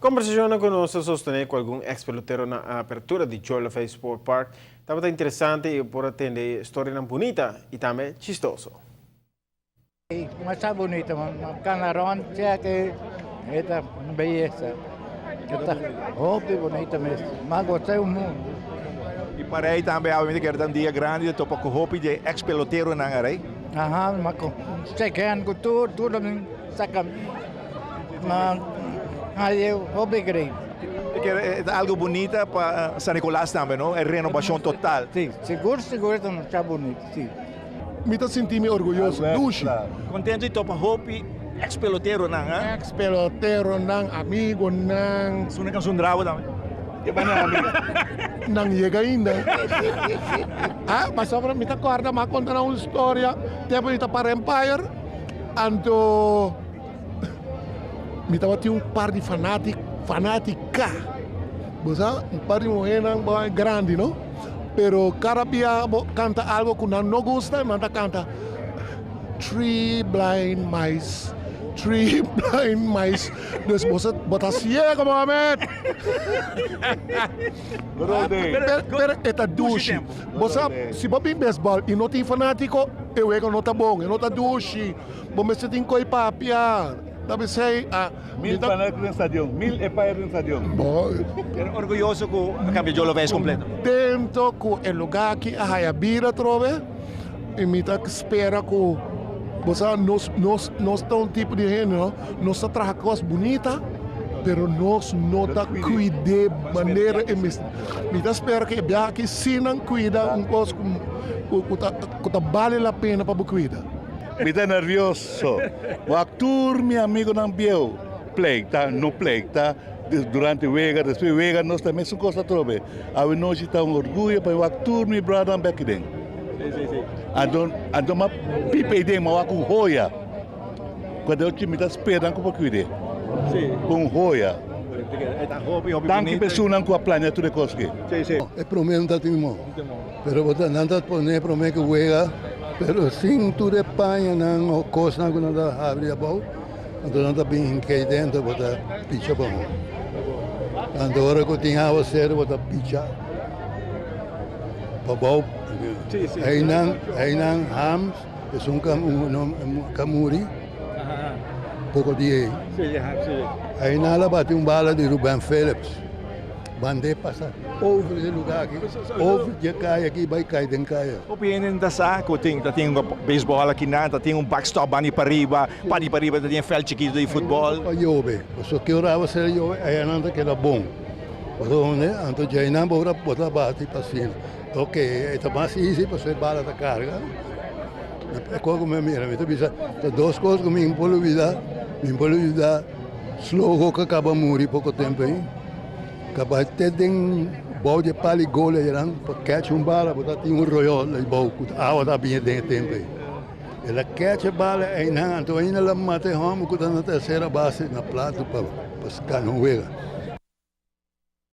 Kombersashonnan ku nos a sostené ku algun eks pelotero na apertura di Joe Lafay Sport Park tabata interesante i por a tende storianan bunita i tambe chistoso. Masha bunita man, cana rond cheke e ta un beyesa. E ta hopi bunita mes, m'a gosta e un mundo. I parei tambe awe mi ta kere ta un dia grandi di topa ku hopi di e eks peloteronan arei. Aha, m'a shake hand ku tur, tur lo mi saka. Ma haye hopi great. E kere e ta algo bunita pa San Nicolas tambe no, e renobacion total. Si, sigur sigur e ta masha bunita, si. Mi ta sinti mi orguyoso, dushi. Contento di topa hopi ex peloteronan, ha? Ex peloteronan, amigonan. Suna canción bravo tambe. Nan yega ainda. Ah, pasobra mi ta corda mi a conta nan un storia tempo mi ta para Empire, anto. Mi tabatin un par di fanatic, fanatica. Bo sa, un par di muhernan bo grandi, no? Pero cada bia bo canta algo cu nan no gusta, nan ta canta Three blind mice, three blind mice. Dus bo sa, bo ta ciego, Mohamed! Pero e ta dushi. Bo sa, si bo bin baseball y no tin fanatico, e wega no ta bon, e no ta dushi. Bo mester tin koi papia. Ta bisei a. Mil fanático den stadion, mil e paer den stadion. Bo. Pero orguyoso ku a kambia Jolo Vez kompleto. Contento ku e lugar aki a haya bida atrobe i mi ta spera ku bo sa nos nos nos ta un tipo di hende no nos ta traha kos bunita pero nos no ta kuid'é manera e mester. Mi ta spera ku e biaha aki si nan kuida un kos ku ku ta ku ta bale la pena pa bo kuida. Mi ta nervioso. Wak tur mi amigonan bieu pleita, no pleita durante wega, despues wega nos ta mesun kos atrobe. Awe nochi ta un orguyo pa mi wak tur mi brothernan bek den. Anto anto m'a pipa ei den, m'a wak un hoya. Cuando mi ta spera nan ku por cuid'é. Un hoya. Danki pa esunnan ku a planea tur e kos aki. E prome no ta tin mo. Pero bo ta nan ta pone prome ku wega pero sin tur e pañanan o kosnan ku nan ta habri abou anto nan ta bin hink'ei dentro bo ta picha pa ho. Anto ora ku tin awaseru bo ta picha pabou. Einan einan Hams esun ka muri poko dia ei. Einan a bati un bala di Ruben Philips. Band'é pasa over e lugar aki, over dje kaya aki bai kai den kaya. Hopi hende no ta sa ku tin ta tin un beisbòl aki nan, ta tin un backstop banda di pariba, parti pariba ta tin e vèlt chikitu di futbòl. Pa yobe, pasobra ki ora awaseru yobe ayanan ta keda bon. Pasobra anto djainan bo ta bo ta bati pa asina. Ok, e ta mas easy pasobra e bala ta karga. E kos ku mi a mira, mi ta bisa ta dos kos ku mi por lubida, mi por lubida Slogo ku a kaba muri poko tempu ei. Kaba te den bou di e pal di gol einan pa catch un bala bo ta tin un royol ei bou ku awa ta bini den e tempu ei. El a catch e bala einan anto ainda el a mata e hòmber ku ta na tersera base na plato pa gana un wega.